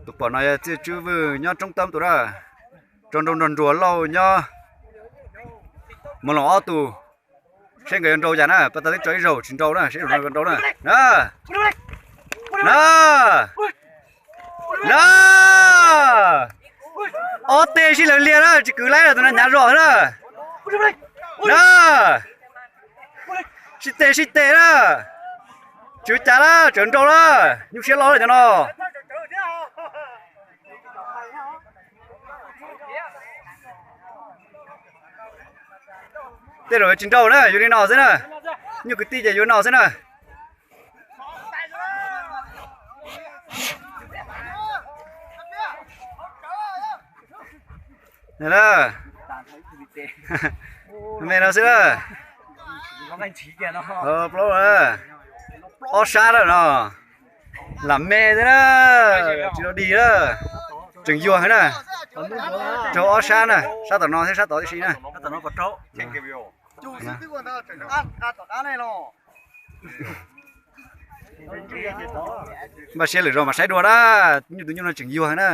Tus pom no yog Txiaj Tswb Vwj nyob Roob Tawb tus na. Tso nrau nrog Nruas Lauj nyob Moos Loos ob tus. Seb nkawd yuav nrau cas na, pas tag twb tso ib zaug tsis nrau na, seb zaum no nrau na. Na, na, na, ob teg sib law liag na, tsis kwv laib lawm, tus no hnyav zog na. Na, sib teg sib teg na. Tsis ua cas na, tseem nrau na, nyuaj siab loj cov no. Tej zaum tsis nrau na, yuav li no xwb na. Nyuj kwv tij ces yuav no xwb na. Me no xwb na. Plaub, ob sab lawm no. Lam me xwb na. Tsis tau dig na. Tseem yuag heev na. Rau ob sab na, sab tom no thiab sab tod tib si na. Npaj siab lwm zaus mas saib dua na. Nyuj tus nyuj no tseem yuag heev na.